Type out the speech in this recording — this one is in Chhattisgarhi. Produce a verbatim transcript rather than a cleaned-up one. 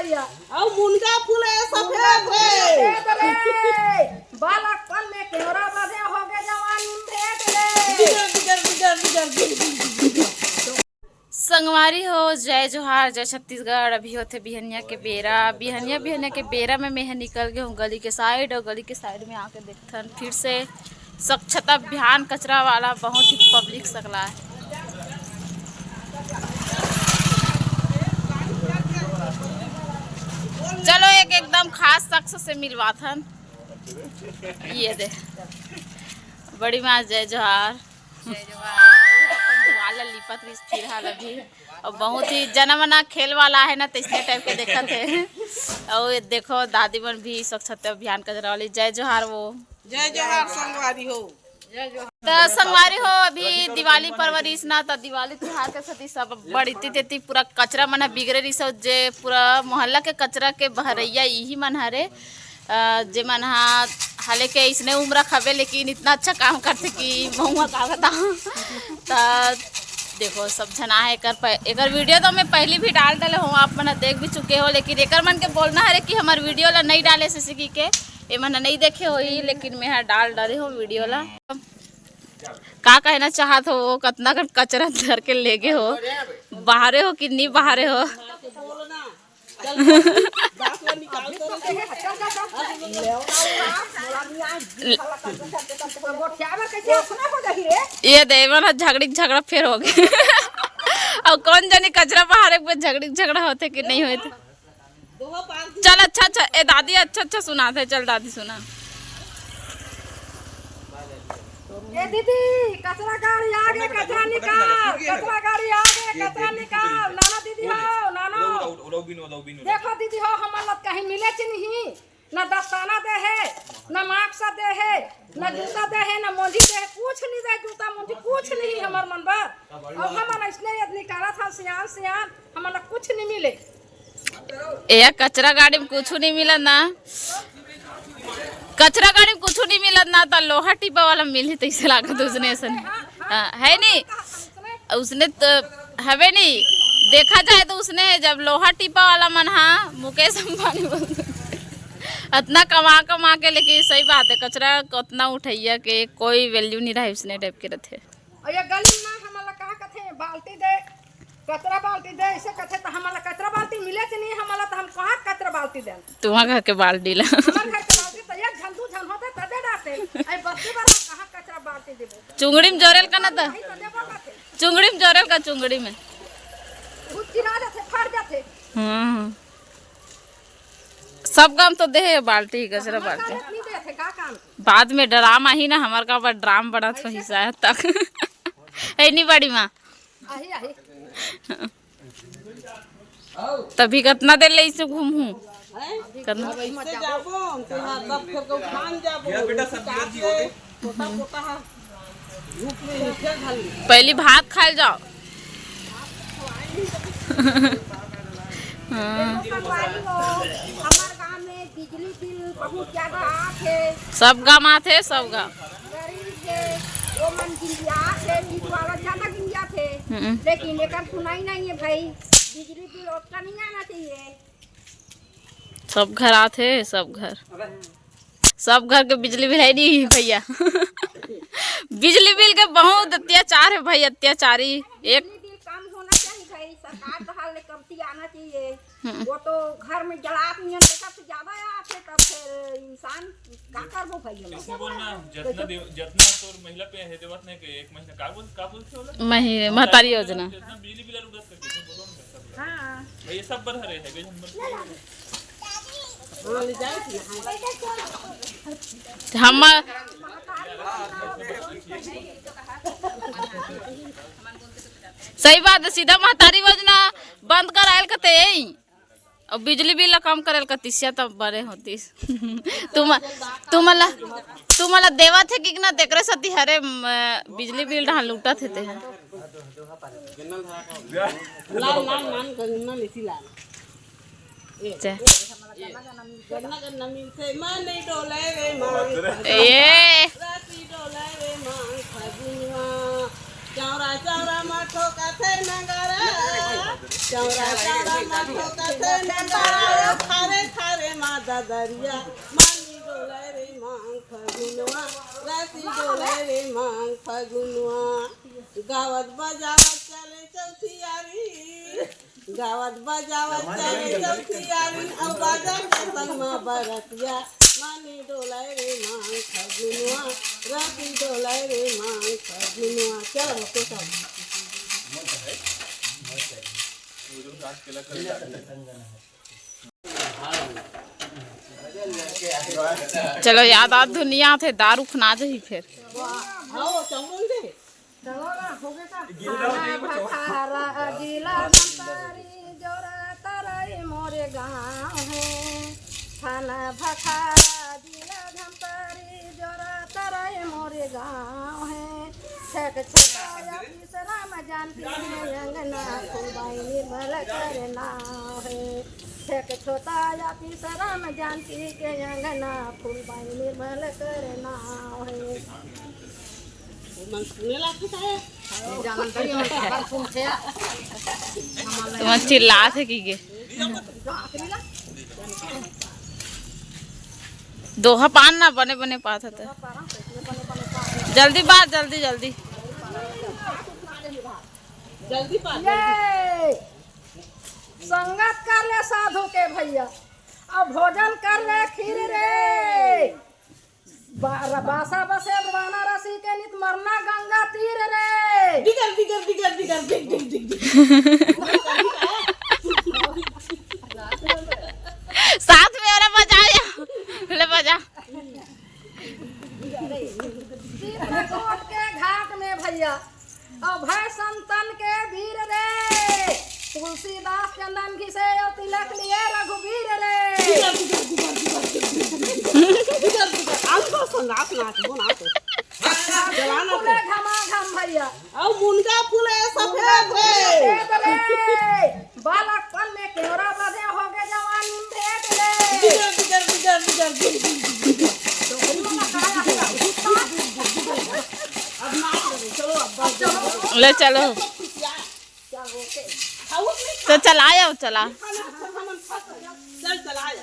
अउ मुनगा फूले सफेद रे। सफेद रे। बालकपन में केवरा बधे होगे जवानी में भेंट रे। बिगर, बिगर, बिगर, बिगर, बिगर, बिगर। संगवारी हो, जय जोहार, जय छत्तीसगढ़। अभी होथे बिहनिया के बेरा। बिहनिया, बिहनिया के बेरा में मैं निकल गे हूँ गली के साइड, अउ गली के साइड में आके देखथन फिर से स्वच्छता अभियान कचरा वाला, बहुत ही पब्लिक सकला है। चलो, एक एकदम खास शख्स से मिलवाथन। ये दे, बड़ी माँ, जय जोहार। जय जोहार। ये अपन दीवाल ला लिपत रहिस फिर हाल अभी। और बहुत ही जना मना खेल वाला है ना, तो इसने टाइप के देखत है। और ये देखो, दादी मन भी स्वच्छता अभियान कर रहा वाली। जय जोहार वो। जय जोहार संगवारी हो। त संगवारी हो, अभी दिवाली परवरिस ना, त दिवाली तिहार के सेती सब बड़ी तेती पूरा कचरा मन ह बिगड़े रहिस, जे पूरा मोहल्ला के कचरा के बहरैया इही मन हरे, अ, जे मन ह हालांकि इसने उम्र खबे, लेकिन इतना अच्छा काम करथे कि महुआ का बताओ। त देखो, सब झना है एकर प-, एकर वीडियो तो मैं पहली भी डाल डाले हूँ, आप मन देख भी चुके हो, लेकिन एकर मन के बोलना हरे कि हमार वीडियो ला नहीं डाले से की के, ए मन नहीं देखे होही, लेकिन मैं हा डाल डाले हूँ वीडियो ला। का कहना चाहत हो, वो कतना कन कचरा धर के लेगे हो, बाहरे हो कि नहीं बाहरे हो? ये दे, मन झगड़ी झगड़ा फेर हो गए। अब कौन जानी कचरा बाहरे के झगड़ी झगड़ा होथे कि नहीं होथे। चल अच्छा अच्छा, ए दादी अच्छा अच्छा सुनाथे, चल दादी सुना। ए दीदी, कचरा गाड़ी आ गे, कचरा निकाल, कचरा गाड़ी आ गे, कचरा निकाल। नाना दीदी हो, नाना। देखो दीदी हो, हमन ला कहीं मिले च नहीं, ना दस्ताना दे हे, ना मास्क दे हे, ना जूता दे हे, ना मोंजी दे हे, कुछ नहीं दे, जूता मोंजी कुछ नहीं हमर मन बर। अउ हमन अइसने यदि निकालत हन सियान सियान, हमन ला कुछ नहीं मिले। ए कचरा गाड़ी में कुछ नहीं मिलत ना, कचरा गाड़ी में कुछ नहीं मिलत ना, त लोहा टिपा वाला मिलही तइसे लागत उसने, अइसने। हाँ, है नहीं? उसने तो हवे नहीं, देखा जाए तो उसने है, जब लोहा टिपा वाला मन हा मुकेश अंबानी बोलते, अतना कमा कमा के, लेकिन सही बात है, कचरा कतना उठैया के कोई वैल्यू नहीं रहे, उसने टाइप के रहते। अउ ये गली में ना हमन ला का कथे, बाल्टी दे, कचरा बाल्टी दे, अइसे कथे, त हमन ला कचरा बाल्टी मिले च नहीं, हमन ला त हम कहाँ कचरा बाल्टी देन? तुम्हार घर के बाल्टी ला। हमर घर के बाल्टी त एक झन दू झन होते तदे डारते। अइ बस्ती बर हम कहाँ कचरा बाल्टी देबो? चुंगड़ी में जोरेल का ना त? नहीं त देबो कथे। चुंगड़ी में जोरेल का, चुंगड़ी में। वो चिरा जाथे, फाट जाथे। हम्म। सब काम तो देहे बाल्टी, कचरा बाल्टी। नहीं देथे, का काम? बाद में ड्राम आही ना, हमर का बा ड्राम बनत होही शायद तक। है नहीं बड़ी माँ? आही, आही। तभी कतना देर ले इसे घूमहूँ? हैं? कतना? अब ऐसे जाबो, हम तो यहाँ तब फिर के उठान जाबो। या बेटा, सब गिरत ही होगे। छोटा मोटा है। धूप में नीचे घाल ले। पहली भात खाए जाओ। हाँ। संगवारी हो, हमार गांव में बिजली बिल बहुत ज्यादा आथे। सब गांव आथे, सब गांव। गरीब हे, ओमन गिंजियाथे, बिल वाला ज्यादा गिंजियाथे। हम्म। लेकिन एकर सुनाई नहीं है भाई, बिजली बिल ओतना नहीं आना चाहिए। सब घर आथे, सब घर। सब घर के बिजली बिल है नहीं भैया। बिजली बिल के बहुत अत्याचार है भाई, अत्याचारी। एक बिजली बिल कम होना चाहिए भाई, सरकार तो हाल ले कमती आना चाहिए। हम्म। वो तो घर में जलात नहीं है, तो सबसे ज्यादा आते, तब फिर इंसान का करबो भाई हम? कैसे बोलना, जितना देव-, जितना तोर महिला पे है देवत नहीं के एक महीना का बोल, का बोलते हो लोग? मही-, महतारी योजना। जितना बिजली बिल उगत करके, बोलो ना, सब लोग। हाँ। भाई, ये सब बर हरे है, बेजन बर। हम सही बात है, सीधा महतारी योजना बंद करायल कते यही। अब बिजली बिल ला कम करेल कतिसिया तब बने होतिस। तुम, तुमला, तुमला देवत है कि ना, तेकरे सती हरे, म, बिजली बिल डहा लूटत है ते। लाल, लाल, लाल, गन्ना लेती लाल। चे। गन्ना, गन्ना मिलते, मन नहीं डोले रे मन। ए। राती डोले रे मन, फगुआ। चौरा चौरा मा ठोकथे नगारा, चौरा चौरा मा ठोकथे नगारा, खारे खारे मा ददरिया, मानी डोले रे मांग फगुनवा, राती डोले रे मांग फगुनवा। गावत बजावत चले चौथियारी, गावत बजावत चले चौथियारी, अउ बाजा के संग मा बरतिया, मानी डोले रे मांग फगुनवा, राती डोले रे मांग फगुनवा। चलो, बच्चों, सब। चलो, याद आ दुनिया थे, दारू फना जही फिर। आओ, चलो ना, हो गए का? थाना भखारा जिला धमतरी, जोरा तरई मोरे गाँव हे। थाना भखारा जिला धमतरी, जोरा तरई मोरे गाँव हे। छेक छोटा या तीसरा में जानकी के अंगना, फूलबाई निर्मल करे नाव हे। छेक छोटा या तीसरा में जानकी के अंगना, फूलबाई निर्मल करे नाव हे। तुमन चिल्लात हे कि के? दोहा पान ना बने बने पात हते। जल्दी बात, जल्दी, जल्दी। जल्दी बात। ये संगत कर ले साधु के भैया, अब भोजन कर ले खीर रे। बा-, बासा बसे बनारसी के नित मरना गंगा तीर रे। दिगर, दिगर, दिगर, दिगर, दिग, दिग, दिग, दिग। साथ में वाला बजाओ या, ले बजा। चित्रकूट के घाट में भैया अभय संतन के वीर रे, तुलसीदास चंदन घिसे अउ तिलक लिए रघुवीर रे। अंगो संग नाच, नाच, वो नाच। जवान फूले घमाघम भैया। अउ मुनगा फूले सफेद रे। सफेद रे। बालकपन में केवरा बधे हो गे जवानी में भेंट रे। बिगर, बिगर, बिगर, बिगर, बिगर, बिगर, बिगर। अब नाच रहे, चलो, अब बस। ले चलो। क्या हो गए? खाओ नहीं तो चला आओ, चला। खाना, खाना मन खा सकते हो। चल, चला आओ।